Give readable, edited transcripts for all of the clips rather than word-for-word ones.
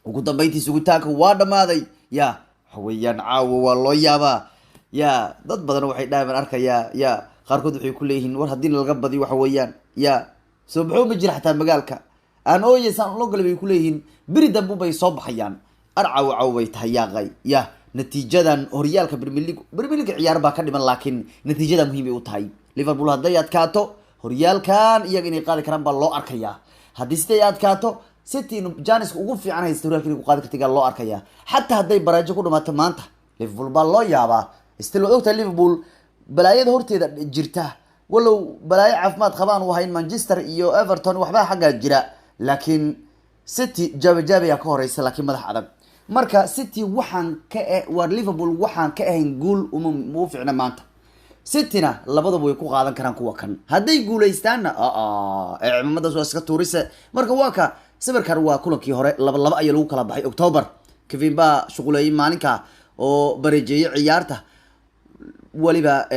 Ugu dambeyntii sugitaanka waa dhammaaday. Ya, waxa weeyaan caawa waa loo yaabaa. Ya, dad badan waxay dhahay baan arkayaa, ya, qaarkood waxay ku leeyihiin, war haddii laga badiyo, waxa weeyaan, ya, soo baxo ma jira xataa magaalka aan ooye saan loo galay bay ku leeyihiin, beri dambe bay soo baxayaan. Ar caawa caawa bay tahay yaaqay. Ya, natiijadan horyaalka Premier League, Premier League ciyaar baa ka dhiman, laakiin natiijada muhiim bay u tahay. Liverpool hadday adkaato, horyaalkan iyaga inay qaadi karaan baa loo arkayaa. Haddii siday adkaato, City chance-ka ugu fiican haysta horyaalka inay ku qaadi kartigaa loo arkayaa. Xataa hadday baraajo ku dhamaato maanta, Liverpool baa loo yaabaa. Still waad ogtahay Liverpool balaayada horteeda jirta, walow balaayo caafimaad qabaan u ahayn Manchester iyo Everton, waxbaa xaggaa jira, laakiin City jaabajaabaya ka horeysa, laakiin madax adag. Marka City waxaan ka waar Liverpool waxaan ka ahayn guul uma u fiicna maanta. Cityna labadaba way ku qaadan karaan kuwa kan hadday guuleystaanna ciidamadaas waa iska tuurise. Marka waa ka sawirkan, waa kulankii hore, 2-2 ayaa lagu kala baxay October. Kevin baa shuquleeyay maalinka oo bareejeeyay ciyaarta. Waliba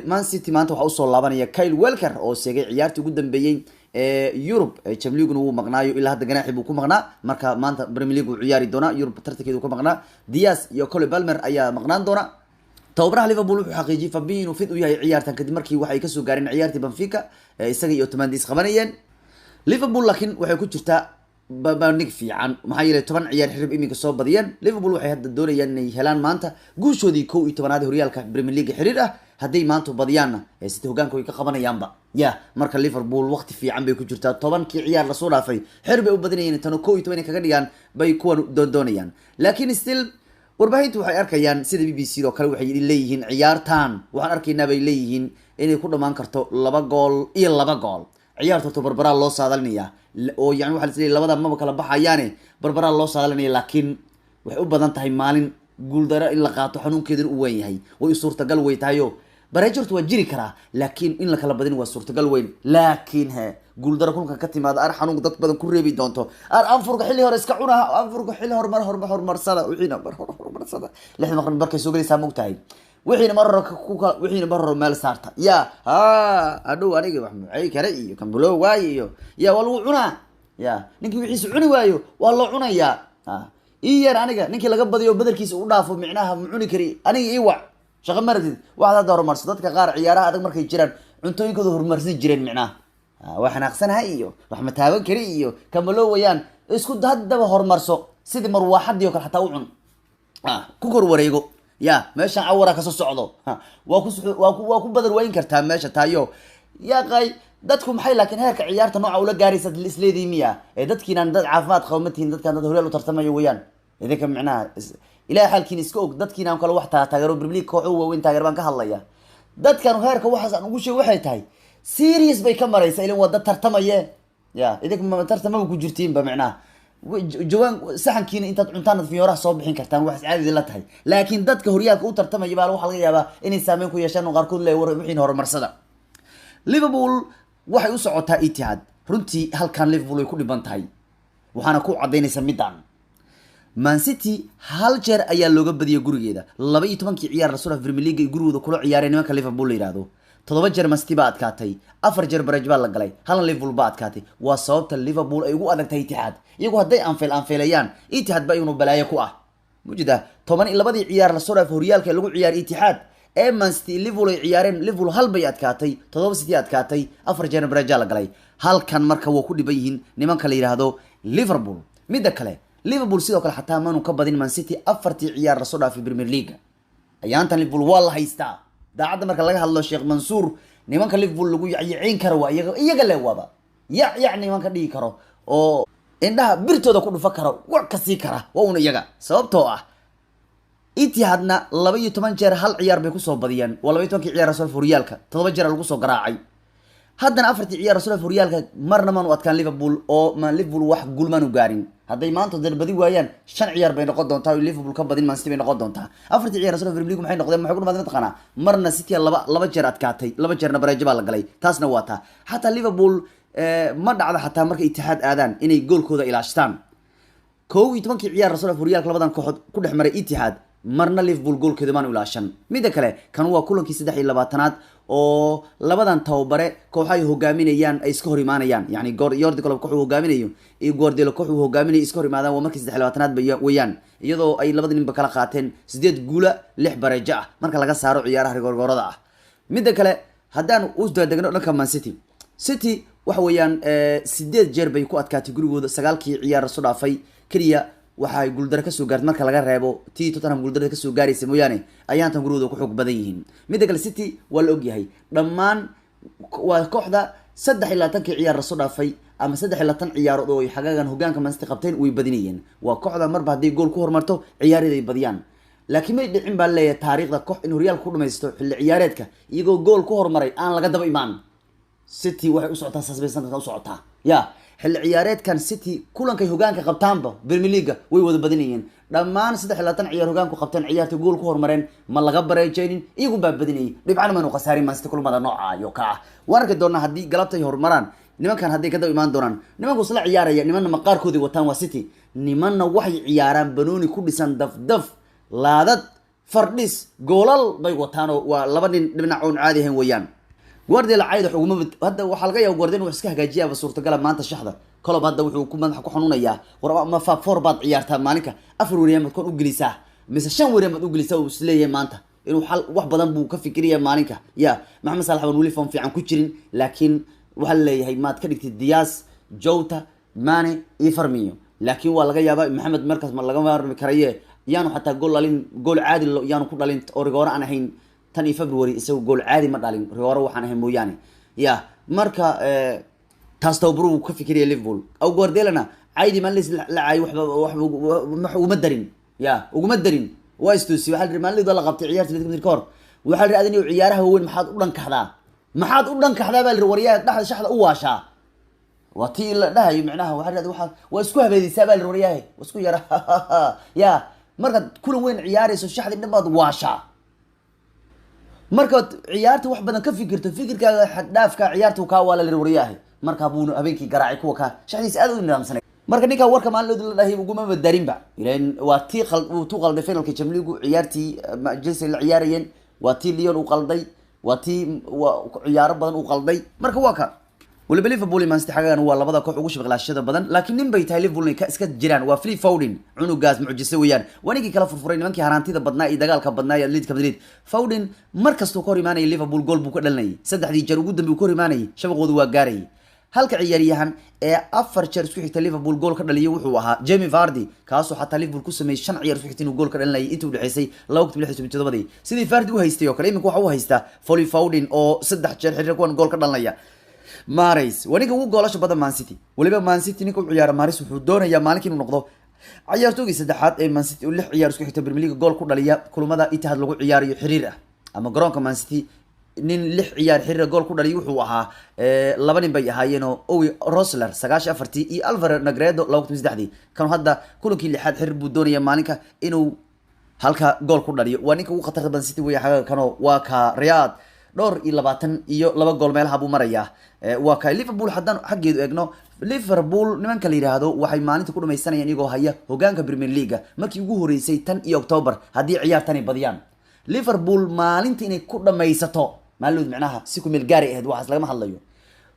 Man City maanta waxaa usoo laabanaya Kyle Walker oo seegay ciyaartii ugu dambeeyey Europe. Champions League wuu maqnaayo, ilaa hadda ganaaxi buu ku maqnaa. Marka maanta Premier League uu ciyaari doonaa, Europe tartankeedu ka maqnaa. Dias iyo Cole Palmer ayaa maqnaan doona. Tababaraha Liverpool wuxuu xaqiijiyey Fabinho inuu fit u yahay ciyaartan, kadib markii waxay kasoo gaareen ciyaartii Benfica, isaga iyo Otamendi is qabanayeen. Liverpool laakiin waxay ku jirtaa bandhig fiican, maxaa yeelay 10 ciyaar xirib iminka soo badiyeen. Liverpool waxay hadda doonayaan inay helaan maanta guushoodii 11aad horyaalka Premier League xiriir ah. Hadday maanta badiyaanna, City hogaanka way ka qabanayaanba. Ya, marka Liverpool waqti fiican bay ku jirtaa. 10kii ciyaar lasoo dhaafay xir bay u badinayeen, tano 11 inay kaga dhigaan bay kuwan doondoonayaan. Laakiin still warbaahintu waxay arkayaan, sida BBC oo kale, waxay leeyihiin ciyaartan waxaan arkaynaa bay leeyihiin inay ku dhamaan karto 2 gool iyo 2 gool. Ciyaarta horta barbaraa loo saadalinaya, oo yani waxa la labada maba kala baxayaane, barbaraa loo saadalinaya, laakiin waxay u badan tahay maalin guuldaro in la qaato, xanuunkeeduna u weyn yahay. Way suurtagal way tahayo, bareejo horta waa jiri karaa, laakiin in la kala badin waa suurtagal weyn. Laakiin he guuldaro kulkan ka timaada ar xanuun dad badan ku reebi doonto. Ar anfurka xilli hore iska cunaha, anfurka xilli hore mar hor horumarsada, wixiina mar hor horumarsada. 6 maqrib markay soo gelaysaa, mogtahay, wixiina mar hore wixiina mar hore meel saarta. Ya, ha hadhow aniga wax mucay kare iyo kambulo waayo iyo ya waa lagu cunaa. Ya, ninkii wixiisa cuni waayo waa loo cunayaa. Ii yeer aniga ninkii laga badiyo badarkiisa u dhaafo, micnaha ma cuni kari aniga, ii wac shaqo maratid. Waxaad hadda horumarso. Dadka qaar ciyaaraha adag markay jiraan cuntooyinkooda horumarsan jireen, micnaha waa xanaaqsanahay iyo wax ma taaban kari iyo kamalo wayaan. Isku haddaba horumarso, sidii marwaaxadii oo kale xataa u cun, ku kor wareego. Ya, meeshaan cawara kasoo socdo, waa ku badar wayn kartaa meesha taayo. Ya qay, dadku maxay laakiin heerka ciyaarta nooca ula gaaraysa isleedihi miya? Ee dadkiinaan dad caafimaad qaba ma tihin, dadkaan dad horyaal u tartamayo weeyaan. Idinka micnaha ilahay xaalkiina iska og. Dadkiinaan kale wax taageero Premier League kooxo waaweyn taageer baan ka hadlaya. Dadkan heerka waxaas aan ugu sheeg waxay tahay serious bay ka maraysa, ilan waa dad tartamaye. Ya, idinka ma tartamaba ku jirtiinba, micnaha jawaan saxankiina intaad cuntaan fiyooraha soo bixin kartaan, waxaas caadi la tahay. Laakiin dadka horyaalka u tartamaya baa waxaa laga yaabaa inay saameyn ku yeeshaan oo qaarkood le war wixiina horumarsada. Liverpool waxay u socotaa Etihad. Runtii halkan Liverpool way ku dhiban tahay, waxaana ku cadaynaysa midaan: Man City hal jeer ayaa looga badiyay gurigeeda 12kii ciyaar lasoo Premier League ay gurigooda kula ciyaareen nimanka Liverpool la yiraahdo. 7 jeer Man City baa adkaatay, 4 jeer barej baa la galay, halna Liverpool baa adkaatay. Waa sababta Liverpool ay ugu adagtahay Etihad. Iyagu hadday anfeel anfeelayaan, Etihad ba iyaguna balaayo ku ah mujida. 12dii ciyaar lasoo dhaafay horyaalka lagu ciyaaray Etihad ee Man City Liverpool ay ciyaareen, Liverpool hal bay adkaatay, 7 City adkaatay, 4 jeer bareja la galay. Halkan marka waa ku dhiban yihiin nimanka la yiraahdo Liverpool. Midda kale, Liverpool sidoo kale xataa maanu ka badin Man City 4tii ciyaar lasoo dhaafay Premier League. Ayaantan Liverpool waa la haystaa. Daacadda marka laga hadlo, Sheekh Mansuur, nimanka Liverpool lagu yacyiciin karo waa iyaga, iyaga le waaba yac yac nimanka dhigi karo oo indhaha birtooda ku dhufa karo, wax ka sii kara waa un iyaga. Sababtoo ah Etihadna 12 jeer hal ciyaar bay kusoo badiyeen, waa 12kii ciyaar lasoo horyaalka, 7 jeer lagu soo garaacay. Haddana 4tii ciyaar lasoo horyaalka marna maanu adkaan Liverpool, oo ma Liverpool wax guul maanu gaarin. Hadday maanta darbadi waayaan, 5 ciyaar bay noqon doontaa oo Liverpool ka badin Man City bay noqon doontaa. 4tii ciyaar lasoo Premier League maxay noqdeen? Maxay ku dhamaadeen mataqaanaa? Marna City laba jeer adkaatay, 2 jeerna bareejo baa la galay. Taasna waa taa. Xataa Liverpool ma dhacdo xataa markay Etihad aadaan inay goolkooda ilaashtaan. 11kii ciyaar lasoo horyaalka labadan kooxood ku dhex maray Etihad, Marna Liverpool goolkeeda maan ilaashan. Midda kale, kan waa kulankii 23aad oo labadan tababare kooxa ay hogaaminayaan ay iska hor imaanayaan, yani Jurgen Klopp koox uu hogaaminayo iyo Guardiola koox uu hogaaminayo iska hor imaadaan. Waa markii 23aad bay weeyaan, iyadoo ay labada ninba kala qaateen 8 guula, 6 bareejo ah, marka laga saaro ciyaaraha rigoorgoorada ah. Midda kale, haddaan u degno dhanka Man City, City waxa weeyaan 8 jeer bay ku adkaatay gurigooda 9kii ciyaar soo dhaafay. Keliya waxay guuldaro kasoo gaartay marka laga reebo tii Tottenham guuldarada kasoo gaaraysa mooyaane, ayaantan gurigooda ku xoog badan yihiin. Midda kale, City waa la ogyahay dhammaan, waa kooxda 23kii ciyaar lasoo dhaafay ama 23 ciyaarood oo ay xagaagan hogaanka Man City qabteen way badinayeen. Waa kooxda marba hadday gool ku horumarto ciyaareed ay badiyaan, laakiin may dhicin baa leeyahay taariikhda koox in horyaalka ku dhamaysto xilli ciyaareedka iyagoo gool ku horumaray aan laga daba imaan. City waxay u socotaa saas bay sanadkan u socotaa. Ya, xilli ciyaareedkan City kulankay hogaanka qabtaanba Premier League way wada badinayeen. Dhammaan 23 ciyaar hogaanku qabteen, ciyaarta gool ku horumareen ma laga bareejaynin, iyagu baa badinayay. Dhibcana maynu khasaarin Man City kulamada nooca iyo ka ah. Waan arki doonaa haddii galabta ay horumaraan nimankan, hadday ka daba imaan doonaan. Nimanku isla ciyaaraya, nimanna maqaarkoodii wataan, waa City, nimanna waxay ciyaaraan banooni ku dhisan dafdaf, laadad, fardhis, goolal bay wataanoo waa laba nin dhinac oon caadi ahayn weeyaan. Guardiola cayd wax uguma, hadda waxaa laga yaaba Guardiola wax iska hagaajiyaaba suurtagala maanta shaxda. Klopp hadda wuxuu ku madaxa ku xanuunayaa, war ma fa four baad ciyaartaa maalinka, 4 weeriyaan baad kon u gelisaa mise 5 weeriyaan baad u gelisaa? Uu isleeyahay maanta inuu xal wax badan buu ka fikiraya maalinka. Ya, Maxamed Saalax baan weli form fiican ku jirin, laakiin waxaa laleeyahay maad ka dhigtid Diaz, Jota, Mane iyo Firmino, laakiin waa laga yaabaa Maxamed markaas ma laga maarmi karaye yaanu xataa gool dhalin, gool caadi yaanu ku dhalin oo rigoore aan ahayn. Tan iyo February isagu gool caadi ma dhalin, rigoore waxaan ahayn mooyaane. Ya, marka taas tababaruhu ka fikiraya Liverpool aw Guardiolana caydi maalin la caayo waxba waxba uguma darin. Ya, uguma darin, waa istuusi. Waxaa la yidhi maalin la qabtay ciyaarta Atletico Madrid ka hor, waxaa la yidhi adin ciyaaraha waaweyn maxaad u dhankaxdaa, maxaad u dhankaxdaa baa la yidhi, waryaha dhexda shaxda u waashaa. Waa tii la dhahayo micnaha, waxaa la yidhahda waxaa waa isku habeedeysaa baa la yidhi, waryahe waa isku yara. Ya, markaad kulan weyn ciyaarayso shaxdii dhan baad waashaa, markaad ciyaarta wax badan ka fikirto, fikirkaaga xaddhaafka ciyaarta kaa waa la yidhi waryahe. Markaa buu habeenkii garaacay kuwa kaa shaxdiisa aad u nidaamsanay. Marka ninkaa warka maalin la dhahay uguma madarinba, ilan waa tii uu tu qalday finalka Champions League ciyaartii Chelsea la ciyaarayeen, waa tii Lyon uu qalday, waa tii waa ciyaaro badan uu qalday. Marka waa ka waliba Liverpool iyo Man City xagagan waa labada koox ugu shabaqlaashada badan, laakiin nin bay tahay Liverpool inay ka iska jiraan, waa Phil Foden. Cunugaas mucjise weeyaan, waa ninkii kala furfuray nimankii haraantida badnaa iyo dagaalka badnaa ee Atletico Madrid. Foden mar kastuu ka hor imaanayay Liverpool gool buu ka dhalinayay. 3dii jeer ugu dambe uu ka hor imaanayay shabaqoodu waa gaarayay. Halka ciyaaryahan ee 4 jeer isku xigta Liverpool gool ka dhaliyay wuxuu ahaa Jamie Vardy, kaasoo xataa Liverpool ku sameeyay 5 ciyaar isku xigta inuu gool ka dhalinayay intii u dhaxaysay 2017. Sidii Vardy u haystay oo kale iminka waxa uu haystaa Phil Foden oo 3 jeer xiriir kuwan gool ka dhalinaya. Mahrez waa ninka ugu goolasha badan Man City. Waliba Man City ninka u ciyaara Mahrez wuxuu doonayaa maalinka inuu noqdo ciyaartoygii saddexaad ee Man City uu 6 ciyaar isku xigta Premier League gool ku dhaliya kulamada Etihad lagu ciyaarayo xiriir ah ama garoonka Man City. Nin 6 ciyaar xiriir gool ku dhaliyay wuxuu ahaa laba nin bay ahaayeenoo Uwe Rosler 94-tii iyo Alvaro Negredo 2003-dii. Kan hadda kulankii lixaad xiriir buu doonaya maalinka inuu halka gool ku dhaliyo. Waa ninka ugu khatarta badan City weeye xagga kano. Waa ka Riyad dhowr iyo 22 gool meelaha buu marayaa. Waa ka Liverpool. Haddaan xaggeedu eegno Liverpool, nimanka la yidhaahdo waxay maalinta ku dhamaysanayaan iyagoo haya hogaanka Premier League markii ugu horeysay tan iyo October haddii ciyaartan ay badiyaan. Liverpool maalinta inay ku dhamaysato maalinood micnaha si ku meel gaari ahayd, waxaas lagama hadlayo.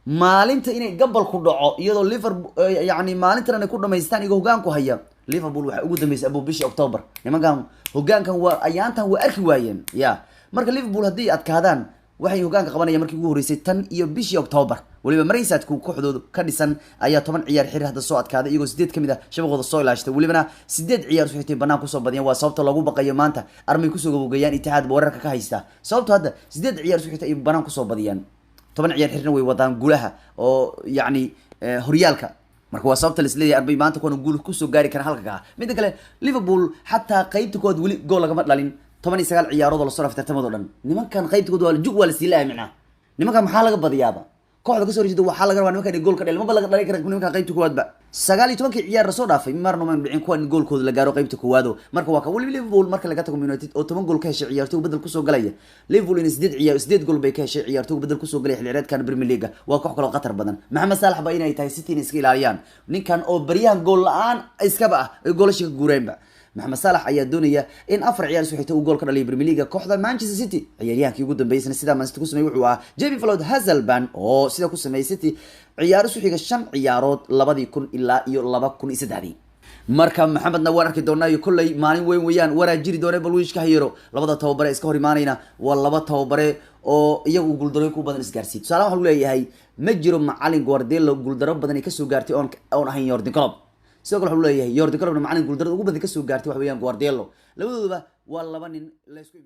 Maalinta inay gabal ku dhaco iyadoo Liverpool, yacni maalintan inay ku dhamaystaan iyagoo hogaanku haya Liverpool, waxay ugu dambeysay abu bishii October. Nimankan hogaankan waa ayaantan waa arki waayeen. Ya, marka Liverpool haddii adkaadaan waxay hogaanka qabanayaan markii ugu horeysay tan iyo bishii October. Waliba Merseyside-ku kooxdooda ka dhisan ayaa 10 ciyaar xiriir hadda soo adkaaday, iyagoo 8 kamid ah shabaqooda soo ilaashtay, welibana 8 ciyaar isku xigtay banaan kusoo badiyeen. Waa sababta loogu baqayo maanta armay kusoo gabogayaan Itixaad wararka ka haysta, sababto hadda 8 ciyaar isku xigtay ay banaan kusoo badiyaan, 10 ciyaar xirna way wadaan guulaha oo yacni horyaalka. Marka waa sababta laisleeyahay arbay maanta kuwana guul kusoo gaari karaan halka kaa. Midda kale, Liverpool xataa qaybta koowaad weli gool lagama dhalin 19 ciyaarood oo lasoo dhaafay tartamadoo dhan. Nimankan qaybta kood waa jug, waa lasii laaya micnaha. Nimankan maxaa laga badiyaaba? Kooxda kasoo horjeeda waxaa laga rabaa nimankan inay gool ka dhalin, maba laga dhalin kara nimankan qaybta koowaadba. 19-kii ciyaar lasoo dhaafay marna maynu dhicin kuwan goolkooda la gaaro qaybta koowaado. Marka waa ka weliba Liverpool marka laga tago United oo 10 gool ka heshay ciyaartoyga bedel kusoo galaya, Liverpool in 8 ciyaar 8 gool bay ka heshay ciyaartoyga bedel kusoo galaya xilli ciyaareedkan Premier League. Waa koox kale oo khatar badan. Maxamed Saalax ba inay tahay City inay iska ilaaliyaan ninkan oo baryahan gool la-aan iskaba ah ay goolasha ka guureenba. Maxamed Salah ayaa doonaya in 4 ciyaar isku xigta uu gool ka dhaliyo Premier League kooxda Manchester City. Ciyaaryahankii ugu dambeysana sidaa Man City ku sameeyay wuxuu ahaa Jamie Floyd Hasselbaink oo sida ku sameeyay City ciyaar isku xiga 5 ciyaarood 2000 ilaa iyo 2003. Marka Maxamedna waan arki doonaa iyo kolley maalin weyn weeyaan, waraa jiri doona bal wiishka hayero. Labada tababare iska hor imaanayna waa laba tababare oo iyagu guuldarooyin ku badan isgaarsiiy. Tusaale waxaa lagu leeyahay ma jiro macalin Guardiola guuldaro badan ay kasoo gaartay oon ahayn Jurgen Klopp. Sidoo kale waxaa lagu leeyahay Jurgen Kloppna macalin guuldarada ugu badan kasoo gaartay waxa weeyaan Guardiola. Labadooduba waa laba nin la isku